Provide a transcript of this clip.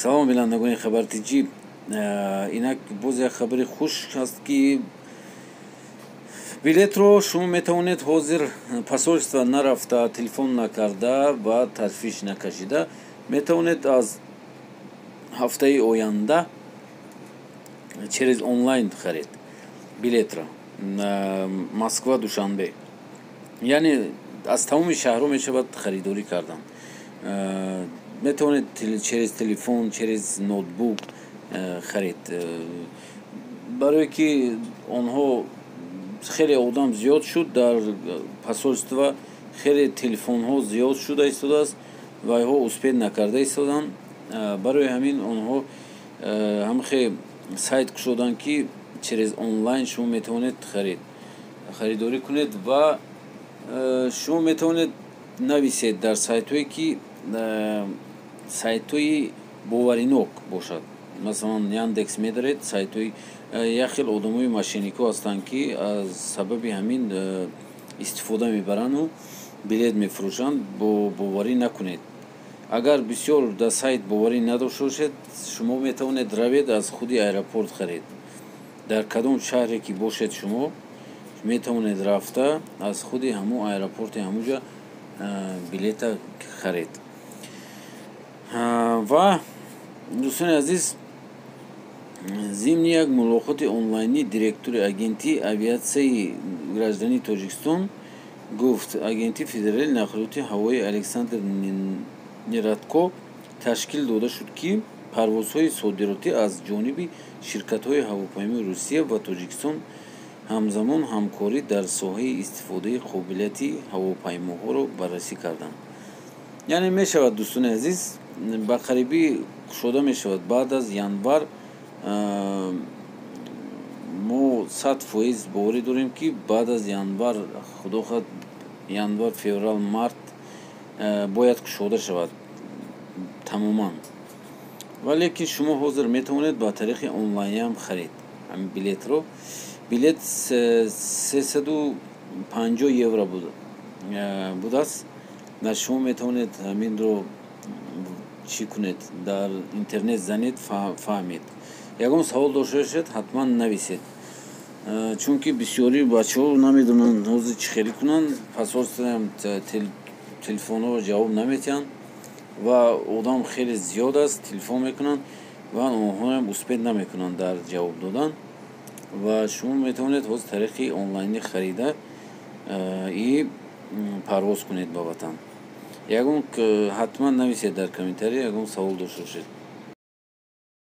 Салом, бинандагони Хабар ТҷИ. Инак боз як хабари хуш ҳаст, ки билетро шумо метавонед ҳозир посольство нарафта, телефон накарда ва ташвиш накашида метавонед аз ҳафтаи оянда через онлайн харед билетро Москва Душанбе. Яъне аз тамоми шаҳрҳо мешавад харидорӣ кардан. Метавонед через телефон, через ноутбук харид, барое ки онҳо хеле одам зиёд шуд дар посольство, хеле телефонҳо зиёд шуда истодааст, вайҳо успеть накарда истоданд. Барои ҳамин онҳо ҳамхе сайт кушоданд, ки через онлайн шумо метавонед харидорӣ кунед. Ва шумо метавонед нависед дар сайтҳое, ки сайтҳои боваринок бошад, масалан, Яндекс медаред, сайтҳои як хел одамои мошенникҳо ҳастанд, ки аз сабаби ҳамин истифода мебаранду билет мефурӯшанд. Бо боварӣ накунед. Агар бисёр дар сайт боварӣ надошта бошед, шумо метавонед равед, аз худи аэропорт харед. Дар кадом шаҳре ки бошед, шумо метавонед рафта, аз худи ҳамун аэропорти ҳамунҷа билета харед. Ва, дӯстони азиз, зимни як мулоқоти онлайнӣ директори Агентии авиатсияи граждании Тоҷикистон гуфт, Агентии федералии нақлиёти ҳавоӣ Александр Нерадко ташкил дода шуд, ки парвозҳои содиротӣ аз ҷониби ширкатҳои ҳавопаймои Русия ва Тоҷикистон, ҳамзамон ҳамкорӣ дар соҳаи истифодаи қобилияти ҳавопаймоҳоро баррасӣ карданд. Яъне мешавад, дӯстони азиз, ба қарибӣ кушода мешавад. Баъд аз январ мо 100% боварӣ дорем, ки баъд аз январ, худо хоҳад, январ, феврал, март бояд кушода шавад тамоман. Валекин шумо ҳозир метавонед ба тариқи онлайниам харид ҳамин билетро. Билет 350 евро будааст. Дар шумо метавонед ҳаминро чӣ кунед, дар интернет занед, фаҳмед. Ягон савол дошта бошед, ҳатман нависед, чунки бисёри бачаҳо намедонанд ҳозир чӣ хелӣ кунанд. Посольствоам телефонҳоро ҷавоб наметиҳанд ва одам хеле зиёд аст, телефон мекунанд ва онҳоам успеть намекунанд дар ҷавоб додан. Ва шумо метавонед ҳозир тариқи онлайнӣ харида и парвоз кунед ба ватан. Ягон ҳатман нависед дар комментария, ягон савол дошта бошед.